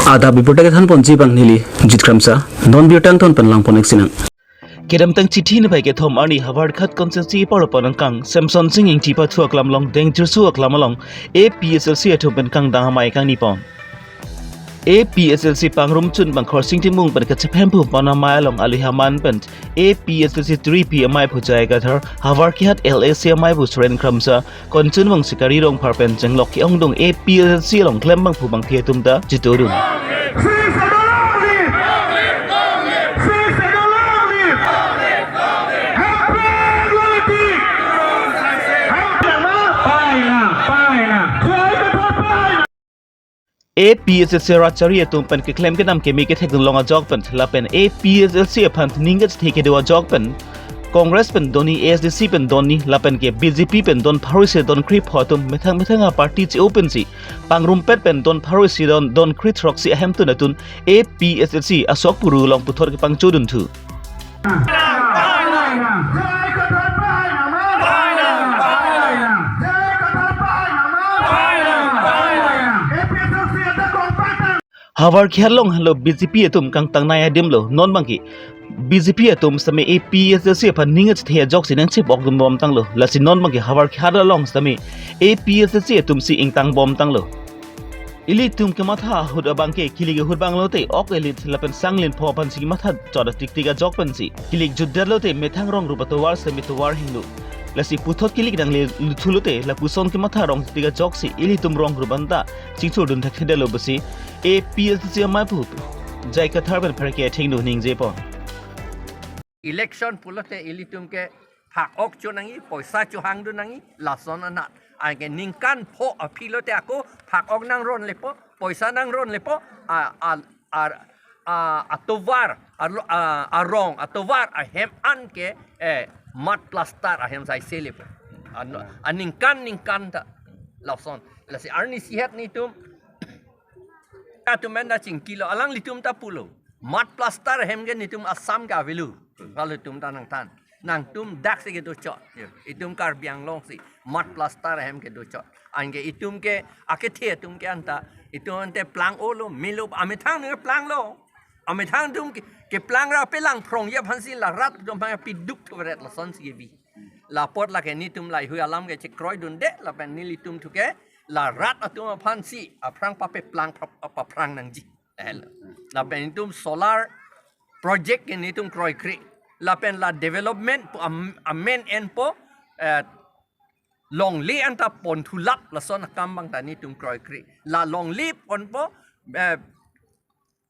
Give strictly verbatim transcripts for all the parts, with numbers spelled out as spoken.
Adap birta kethanponji abang neli Jit Kramsa, non birta angton pen langpon-ik sinang. Kedamtang Chiti niphai kethom arni Howraghat constituency apor lapen angkang Samson Sing Ingti pathu aklam along dengchirsu aklam along A P H L C atum pen kangdang amei kangnipon. A P H L C pangrumchun abang Khorsing Timung pen kachephem pupon amei along alohi aman pen A P H L C three P amei pu J I Kathar, Howraghat L A C amei pu Suren Kramsa, Konchun abang Sikari Rongphar pen chenglok ke-ongdung A P H L C along klem abangphu abangphi atum ta chitodun. A P H L C rat chari atum pen keklem kedam keme kethekdun long ajok pen lapen A P H L C aphan ning kachethe kedo ajok pen Congress pen donni, A S D C pen donni, lapen ke B J P pen don pharo isi donkri pho atum methang methang a party che-o pensi pangrumpet pen don pharo isi don, donkri throksi ahemtun atum A P H L C asok puru along puthot kepangchodunthu. Howraghat along henlo B J P atum kangtangnei adim lo, non abangke B J P atum sitame A P H L C aphan ning kachethe ajoksi nangchepokdun bomtanglo. Lasi non abangke Howraghat along sitame A P H L C atumsi ingtang bomtanglo. Ilitum kematha ahut abangke kilik ahut abang lote ok elit lapen sanglin pho aphansi kematha chot atiktik ajok pensi kilik jutdet lote methang rong rup atovar sitame tovar hingno. Lasi puthot kilik nangle luthu lote lapuson kematha rong tik ajoksi ilitum rong rup anta chingchurdun thekthedetlo pusi A P H L C amei pu J I Kathar pen pherke thengno ningjepon. Election pulote ilitum ke phak-ok cho nangji, poisa chohangdun nangji, lason anat. Anke ningkan pho aphi lote ako phak-ok nangronlepo, poisa nangronlepo, a, a, a, a, atovar, a, a, arong, atovar ahem an ke, eh, mud plaster ahem saise lepo. Ano, aningkan ningkan ta lason. Lasi arnisi het netum atum enda chingkilo, alanglitum ta pulo. Mud plaster ahem ke netum Assam ke avelo. Lalu itum ta nangthan. Nangtum daksi kedo chot. Itum Karbi Anglong si mud plaster ahem kedo chot. Anke itum ke akethe atum ke anta. Itum ante plang-olo, melo, amethang nung planglo. Amethang atum ke, keplang ra pelangphrongji aphansi la rat atum aphan piduk thuret lasonsi kebi. La apot lake netum laheihui alam ke chekroidunde, lapen nelitum thu ke la rat atum aphansi aphrang papeplang pap-, paphrang nangji. Ehel. Lapen netum solar project ke netum kroikre. Lapen la development pu am-, amen enpo, eh, longle anta ponthulap lason akam abang ta netum kroikre. La longle ponpo, eh,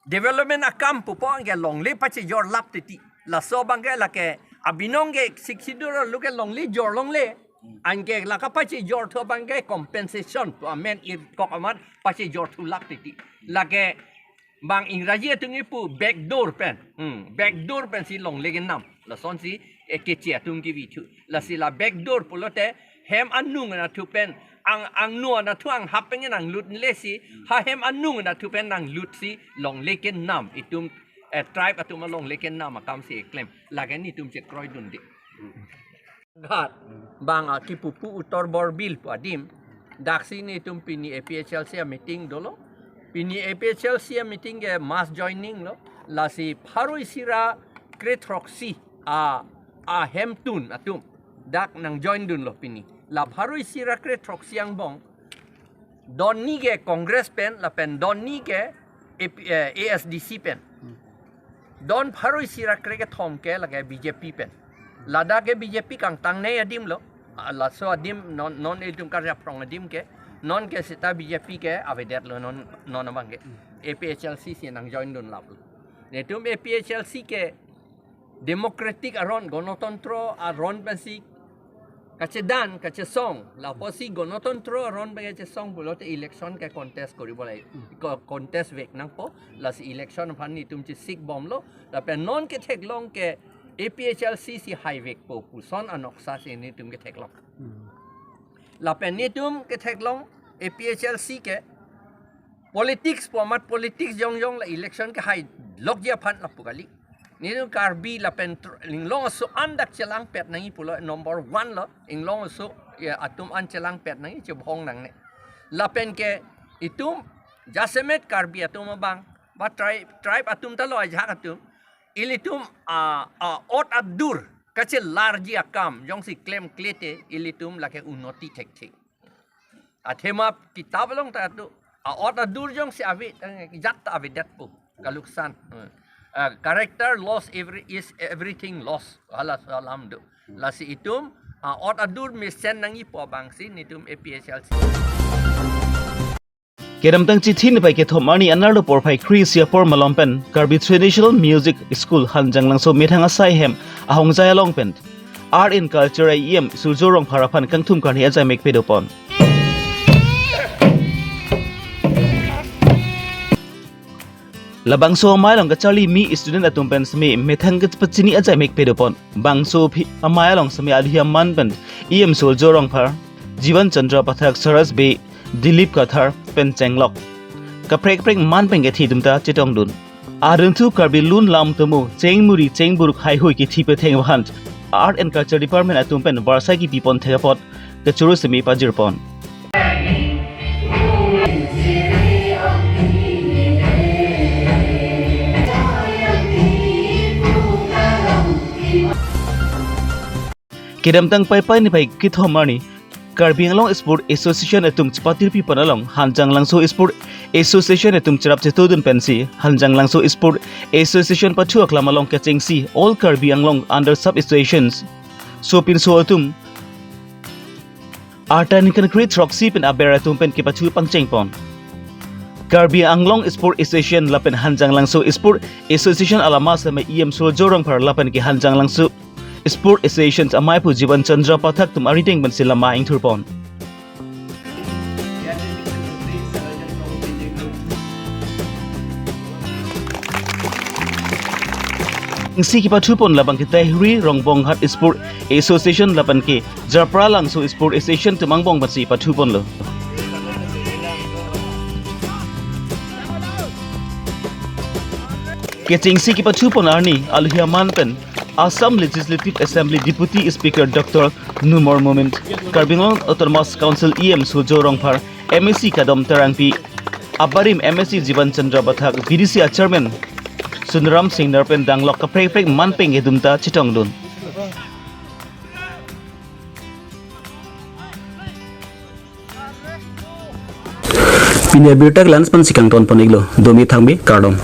development akam pupo anke longle pachejorlap titi. Laso abangke lake abinong ke Sixth Schedule arlo ke longle jorlongle. Anke la kapachejorthu abangke compensation pu amen irkok amat pachejorthulap titi. Lake bang Ingraji atum kipu backdoor pen. Hmm, backdoor pensi longle kenam. Lasonsi ekeche atum kevithu. Lasi la backdoor pulote hem anung anatthu pen, ang, angno anatthu anghap pen nanglutnle si, ha hem anung anatthu pen nanglutsi longle kenam itum, eh, tribe atum alongle kenam akamsi eklem. Lake netum chekroidunde. Ghat, bang, ah, kipupu Uttar Borbil pu adim, daksi netum pini A P H L C ameeting dolo. Pini A P H L C ameeting ke mass joining lo. Lasi pharo isi ra krethroksi a, ahemtun atum dak nangjoindunlo pini. La pharo isi ra krethroksi angbong donni ke Congress pen, lapen donni ke A P, eh, A S D C pen. Don pharo isi ra krekethom ke lake B J P pen. Ladak ke B J P kangtangnei adim lo. Ah, laso adim non, non ilitum Karbi Anglong adim ke. Non ke seta B J P ke avedetlo non, non abangke. A P H L C si nangjoindunlaplo. Netum A P H L C ke democratic aron, গণতন্ত্ৰ aron pensi kachedan, kachesong, lapusi গণতন্ত্ৰ aron pen kachesong pulote election ke contest koribo lai, ko-, contest vek nangpo, lasi election aphan netum chesik bomlo, lapen non ketheklong ke A P H L C si haivekpo puson anoksa si netum ketheklong. Lapen netum ketheklong A P H L C ke politics pu amat politics jongjong la election kehailokji aphan lapu kali. Netum Karbi lapen tr-, inglong aso an dak chelangpet nangji pulo number one lo, inglong aso, ya, atum an chelangpet nangji chebhong nangne. Lapen ke itum jasemet Karbi atum abang, ba tribe, tribe atum ta lo, ajahak atum, ilitum, ah, ah, ot adur kachelarji akam jongsi klemkle te, ilitum lake unnoti thekthe. Athema kitab along ta do, a-ot adur jongsi ave, eh, jat ta avedetpo, kaluksan. Eh, ah, character loss, every, is everything loss, halaso alam do. Lasi itum, ah, ot adur mesen nangjipo abangsi nelitum A P H L C. Kedamtang Chithi niphai kethom arni anerlo porphai kre-isi apor malom pen Karbi Traditional Music School Hanjanglangso methang asai hem ahongjai along pen Art and Culture E M Surjya Rongphar aphan kangthum karne ajaimek pedopon. Labangso amei along kacharli mi student atum pen seme methang kepachini ajaimek pedopon. Bangso aphi amei along seme aluhi aman pen E M Surjya Rongphar, Jivan Chandra Pathak, Saras Bey, Dilip Kathar pen chenglok kaprek kaprek man pen kethi atum ta chetongdun. Adunthu Karbi lun lam tomo, chengmuri chengburuk haihui kethi petheng vahan Art and Culture Department atum pen varsai kepipon thek apot kachoro seme pajirpon. Kedamtang Paipai niphai kethom arni Karbi Anglong Sport Association atum chepatirpipon along Hanjanglangso Sport Association atum cherap chetodun pensi Hanjanglangso Sport Association pathu aklam along kechengsi All Karbi Anglong Under Sub Associations sopinso atum arta ningkan kre-throksi pen aber atum pen kepathu pangchengpon. Karbi Anglong Sport Association lapen Hanjanglangso Sport Association alama seme E M Surjya Rongphar lapen ke Hanjanglangso Sport Association amei aphu Jivan Chandra Pathak atum arideng pensi lama ingthurpon. Chengsi kepathupon labang ke Tehri Rongbonghat Sport Association lapen ke Japralangso Sport Association atum angbong pensi pathuponlo. Kechengsi kepathupon arni aluhi aman pen Assam Legislative Assembly Deputy Speaker Doctor Numal Momin, Karbi Anglong Autonomous Council E M Surjya Rongphar, M A C Kadom Terangpi, abarim M A C Jivan Chandra Pathak, B D C a Chairman Sundaram Singnar pen danglok kaprek kaprek man pen kedum ta chetongdun. Pini abirta ke la-ansi kangtonpon-iklo, domi thangbi, kardom.